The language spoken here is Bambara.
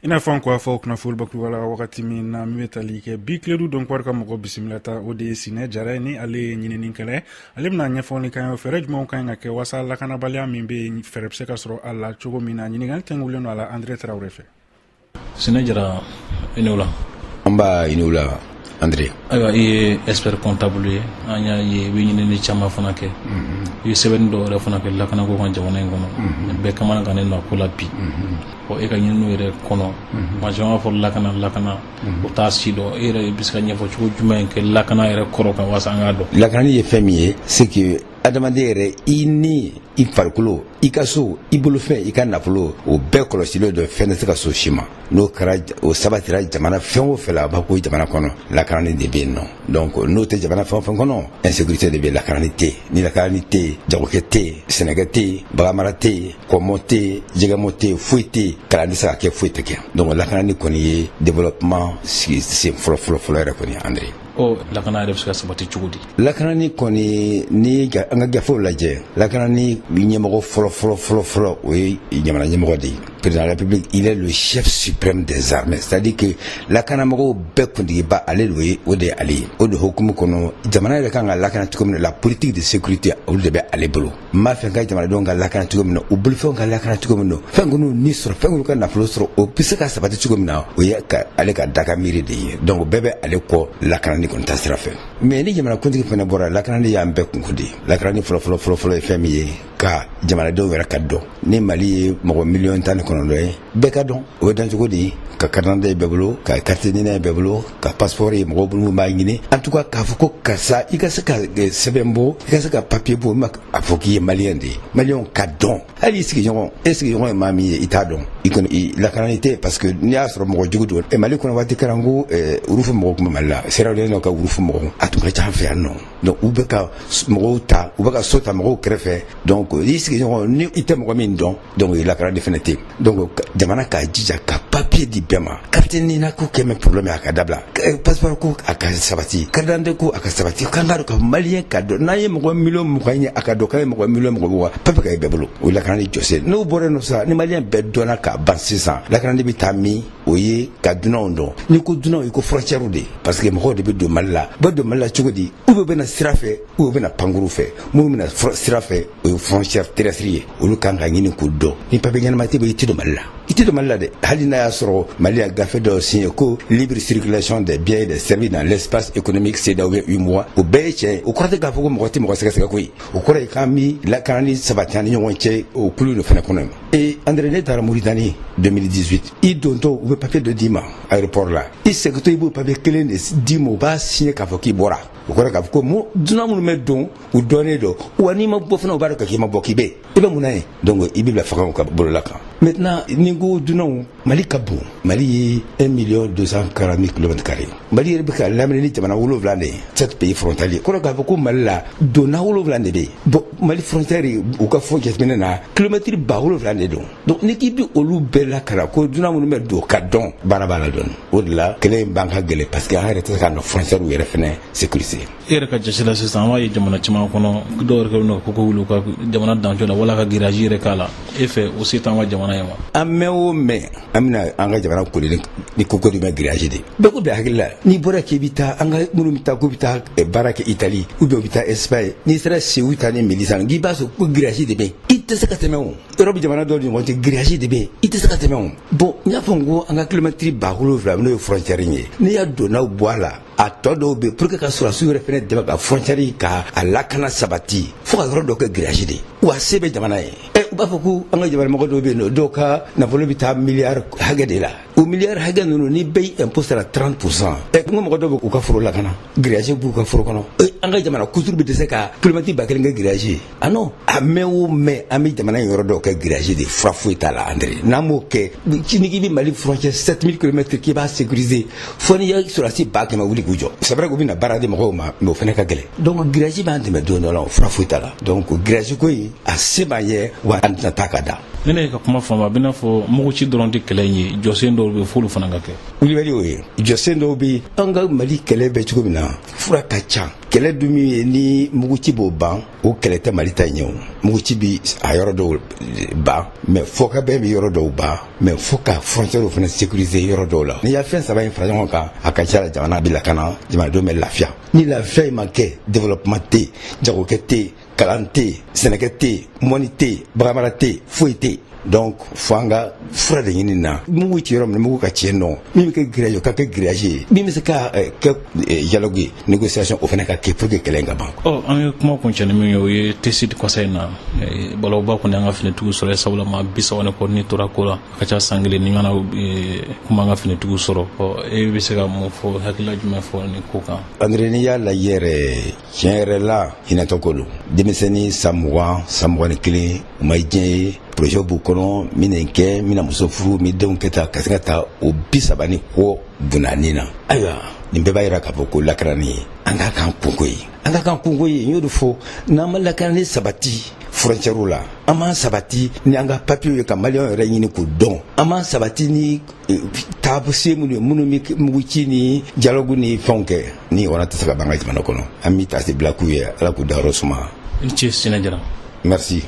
I n'a fɔ an ko a fɔ kunnafoni bakuruba la wagati min na, min bɛ tali kɛ bi Kledu Dɔnkuwari ka mɔgɔ bisimilata, o de ye Sinɛ Jara ye, ni ale ye ɲininikɛla ye. Ale bɛna ɲɛfɔli k'an ye, fɛɛrɛ jumɛnw ka ɲi ka kɛ waasa lakanabaliya min bɛ yen, fɛɛrɛ bɛ se ka sɔrɔ a la cogo min na. Ɲininkali tɛnkulen don a la Andre Tarawele fɛ. Sinɛ Jara, i ni wula. An ba, i ni wula, Andre. Ayiwa, i ye expert comptable ye. An y'a ye i bɛ ɲinini caman fana kɛ. I ye sɛbɛnni dɔw yɛrɛ fana kɛ lakanako kan jamana in kɔnɔ. Bɛɛ kamana gannen don a ko la bi. Ɔ, e ka ɲininiw yɛrɛ kɔnɔ, maa caman b'a fɔ lakana, lakana, o t'a si dɔn. E yɛrɛ bɛ se ka ɲɛfɔ cogo jumɛn kɛ lakana yɛrɛ kɔrɔ kan walasa an k'a dɔn? Lakanani ye fɛn min ye, c'est que adamaden yɛrɛ, i ni i farikolo, i ka so, i bolofɛn, i ka nafolo, o bɛɛ kɔlɔsilen don, fɛn tɛ se ka so si ma. N'o kɛra, o sabatira jamana fɛn o fɛn la, a b'a ko jamana kɔnɔ lakanani de bɛ yen nɔ. Donc n'o tɛ jamana fɛn o fɛn kɔnɔ, insécurité de bɛ, lakanani tɛ yen. Ni lakanani tɛ yen, jagokɛ tɛ yen, sɛnɛkɛ tɛ yen, baganmara tɛ yen, kɔmɔ tɛ yen, jɛgɛmɔ tɛ yen, foyi tɛ yen, kalan tɛ se ka kɛ, foyi tɛ kɛ. Donc lakanani kɔni ye développement sigi sen fɔlɔ fɔlɔ fɔlɔ yɛrɛ kɔni, André. Ɔ, lakana yɛrɛ bɛ se ka sabati cogo di? Lakanani kɔni, ni an ka gafew lajɛ, lakanani ɲɛmɔgɔ fɔlɔ fɔlɔ fɔlɔ fɔlɔ, o ye jamana ɲɛmɔgɔ de ye, président de la République. Il est le chef suprême des armées, c'est-à-dire que lakanamɔgɔw bɛɛ kuntigiba, ale de ye, o de ye ale ye. O de hukumu kɔnɔ, jamana yɛrɛ kan ka lakana cogo min na, la politique de sécurité, olu de bɛ ale bolo. N b'a fɛ ka jamanadenw ka lakana cogo min na, u bolofɛnw ka lakana cogo min na, fɛn k'u ni sɔrɔ, fɛn k'u ka nafolo sɔrɔ, o bɛ se ka sabati cogo min na, o ye ka ale ka daga miiri de ye. Donc bɛɛ bɛ ale kɔ lakanani kɔni ta sira fɛ. Mais ni jamana kuntigi fana bɔra, lakanani y'an bɛɛ kunko de ye. Lakanani fɔlɔ fɔlɔ fɔlɔ fɔlɔ ye fɛn min ye, ka jamanadenw yɛrɛ ka dɔn. Ni Mali ye mɔgɔ 19 miliyɔn ye, bɛɛ ka dɔn. O bɛ dɔn cogo di? Ka carte d'identité ye bɛɛ bolo, ka carte NINA ye bɛɛ bolo, ka passeport ye mɔgɔw bolo b'a ɲini. En tout cas, k'a fɔ ko karisa, i ka se ka sɛbɛn bɔ, i ka se ka papier bɔ, a fɔ k'i ye maliyɛn de ye, maliyɛnw ka dɔn. Hali i sigiɲɔgɔn, e sigiɲɔgɔn ye maa min ye, i t'a dɔn, i kɔni i lakanani tɛ, parce que n'i y'a sɔrɔ mɔgɔ jugu don. Mali kɔnɔ, waati kɛra n ko urufu mɔgɔw tun bɛ Mali la, Sierra Leone ka urufu mɔgɔw, a tun ka ca an fɛ yan nɔ. Donc u bɛ ka mɔgɔw ta, u bɛ ka so ta mɔgɔw kɛrɛfɛ. Donc i sigiɲɔgɔn, ni i tɛ mɔgɔ min dɔn, donc i lakanani fɛnɛ tɛ. Donc jamana k'a jija ka papier di bɛɛ ma. Carte NINA ko kɛmɛ problème, a ka dabila. Passeport ko, a ka sabati. Carte d'identité ko, a ka sabati. K'an ka dɔn ka maliyɛn ka dɔn, n'an ye mɔgɔ 20 miliyɔn ye, a ka dɔn k'an ye mɔgɔ 20 miliyɔn, papier ka ye bɛɛ bolo, o lakanani jɔsen. N'o bɔra yen nɔ sisan, ni maliyɛn bɛɛ dɔnna k'a ban sisan, lakanani bɛ taa min? O ye ka dunanw dɔn. N'i ko dunanw, i ko frontière de, parce que mɔgɔw de bɛ don Mali la. U bɛ don Mali la cogo di? U bɛ na sira fɛ, u bɛ na pankuru fɛ. Minnu bɛ na sira fɛ, o ye frontière terrestre ye, olu kan ka ɲini k'u dɔn. Ni papier ɲɛnama tɛ i tɛ don Mali la, i tɛ don Mali la dɛ. Hali n'a y'a sɔrɔ Mali ya gafe dɔw signé ko libre circulation des biens et des services dans l'espace économique CEDEAO, UEMOA, o bɛɛ ye tiɲɛ ye. O kɔrɔ tɛ k'a fɔ ko mɔgɔ tɛ mɔgɔ sɛgɛsɛgɛ koyi. O kɔrɔ ye k'an bi lakanani sabati an ni ɲɔgɔn cɛ, o kulu de fana kɔnɔ. E André, ne taara Mauritanie 2018. I dontɔ, u bɛ papier dɔ d'i ma aéroport la. I segintɔ, i b'o papier kelen de d'i ma, u b'a signé k'a fɔ k'i bɔra. O kɔrɔ k'a fɔ ko dunan minnu bɛ don, u dɔnnen don wa. N'i ma bɔ fana, u b'a dɔn k'i ma bɔ, k'i bɛ i bɛ mun na ye. Donc i bɛ bila fangaw ka bolola kan. Maintenant, ni ko dunanw, Mali ka bon. Mali ye 1 million 240 mille kilomètres carrés. Mali yɛrɛ bɛ ka lamini ni jamana wolonwula de ye, sept pays frontaliers. Kɔrɔ k'a fɔ ko Mali la donna wolonwula de bɛ yen. Bon, Mali frontière, u ka fɔ jateminɛ na, kilomɛtiri 7000 de don. Donc ni k'i bɛ olu bɛɛ lakana ko dunan minnu bɛ don ka dɔn, baara b'a la dɔɔni. O de la kɛlɛ in b'an ka gɛlɛn, parce que an yɛrɛ tɛ se k'an ka frontière yɛrɛ fɛnɛ sécuriser. E yɛrɛ ka jate la sisan, an b'a ye jamana caman kɔnɔ, dɔw yɛrɛ kɛlen don ka koko wuli u ka jamana dancɛ la wala ka grillage yɛrɛ k'a la. E fɛ, o se t'an ka jamana ye wa? An mɛn o mɛn, an bɛna an ka jamana koli ni koko de bɛ grillage de. Bɛɛ ko bila hakili la, n'i bɔra k'i bɛ taa, an ka minnu bɛ taa k'u bɛ taa baara kɛ Italie ou bien u bɛ taa Espagne, n'i sera Ceuta ni Melilla, k'i b'a sɔrɔ ko grillage de bɛ yen, i tɛ se ka tɛmɛ. O Europe jamana dɔw ni ɲɔgɔn cɛ, grillage de bɛ yen, i tɛ se ka tɛmɛ. O bon, n y'a fɔ n ko an ka kilomɛtiri 7000, n'o ye frontière ye, n'i y'a donnaw bɔ a la, a tɔ dɔw bɛ pour que ka sɔrɔdasiw yɛrɛ fɛnɛ dɛmɛ ka frontière ka a lakana sabati, fo ka yɔrɔ dɔ kɛ grillage de wa. Se bɛ jamana ye. Ɛ, u b'a fɔ ko an ka jamana mɔgɔ dɔw bɛ yen nɔ, dɔw ka nafolo bɛ taa miliyari hakɛ de la. O miliyari hakɛ ninnu, ni bɛɛ y'i impôt sara 30%, ɛ, n ko mɔgɔ dɔw bɛ k'u ka foro lakana, grillage b'u ka foro kɔnɔ. An ka jamana kuturu bɛ dɛsɛ ka kilomɛtiri 1000 kɛ grillage ye. Ah non, a mɛn o mɛn, an bɛ jamana in yɔrɔ dɔw kɛ grillage de, fura foyi t'a la, André. N'an m'o kɛ, ni k'i bɛ Mali frontière 7000 kilomètres k'i b'a sécuriser, fo n'i ye sɔrɔdasi 100 000 wuli k'u jɔ. C'est vrai k'u bɛna baara di mɔgɔw ma, mais o fana ka gɛlɛn. Donc grillage b'an dɛmɛ don dɔ la, o fura foyi t'a la. Donc grillage ko in, a se b'an ye wa, an tɛna taa ka da. Ni ne ka kuma faamu, a bɛ n'a fɔ muguci dɔrɔn tɛ kɛlɛ in ye, jɔsen dɔw bɛ f'olu fana ka kɛ. Wulibali y'o ye, jɔsen dɔw bɛ. An ka Mali kɛlɛ bɛ cogo min na, fura ka ca. Kɛlɛ dun min ye ni muguci b'o ban, o kɛlɛ tɛ Mali ta ɲɛ. O muguci bi a yɔrɔ dɔw ban, mais fɔkabɛn bɛ yɔrɔ dɔw ban, mais fo ka frontière fana sécuriser yɔrɔ dɔw la. N'i y'a fɛn saba in fara ɲɔgɔn kan, a ka ca la, jamana bɛ lakana, jamanadenw bɛ lafiya. Ni lafiya in ma kɛ, développement tɛ yen, jagokɛ tɛ yen, kalan tɛ yen, sɛnɛkɛ tɛ yen, mɔni tɛ yen, baganmara tɛ yen, foyi tɛ yen. Donc fo an ka fura de ɲini na. Mugu ci yɔrɔ min, mugu ka ci nɔ. Min bɛ kɛ grillage, o ka kɛ grillage ye. Min bɛ se ka kɛ dialogue ye, négociation, o fana ka kɛ pour que kɛlɛ in ka ban. Ɔ, an ye kuma kuncɛ ni min ye, o ye Tessit kɔsa in na. Balawba kɔni, an ka finitigiw sɔrɔ, sabula maa 30 ni kɔ ni tora ko la, a ka ca san kelen ni ɲɔgɔnna kuma an ka finitigiw sɔrɔ. Ɔ, e bɛ se ka mun fɔ, hakilila jumɛn fɔ nin ko kan? André, n'i y'a lajɛ yɛrɛ, tiɲɛ yɛrɛ la, hinɛtɔ ko don. Denmisɛnnin san 20, san 21, u ma diɲɛ ye, projet b'u kɔnɔ, n bɛ nin kɛ, n bɛna muso furu, n bɛ denw kɛ tan, ka se ka taa o 30 ni kɔ bunani na. Ayiwa, nin bɛɛ b'a yira k'a fɔ ko lakanani an k'a k'an kunko ye, an k'a k'an kunko ye. N y'o de fɔ, n'an ma lakanani sabati frontière la, an m'an sabati ni an ka papier ye ka Maliyɛnw yɛrɛ ɲini k'u dɔn, an m'an sabati ni taabolo minnu ye, minnu bɛ muguci ni dialogue ni fɛnw kɛ, ni ɲɔgɔnna tɛ se ka ban an ka jamana kɔnɔ. An bɛ taasi bila k'u ye, Ala k'u dayɔrɔ suma. I ni ce, Sinɛ Jara. Merci.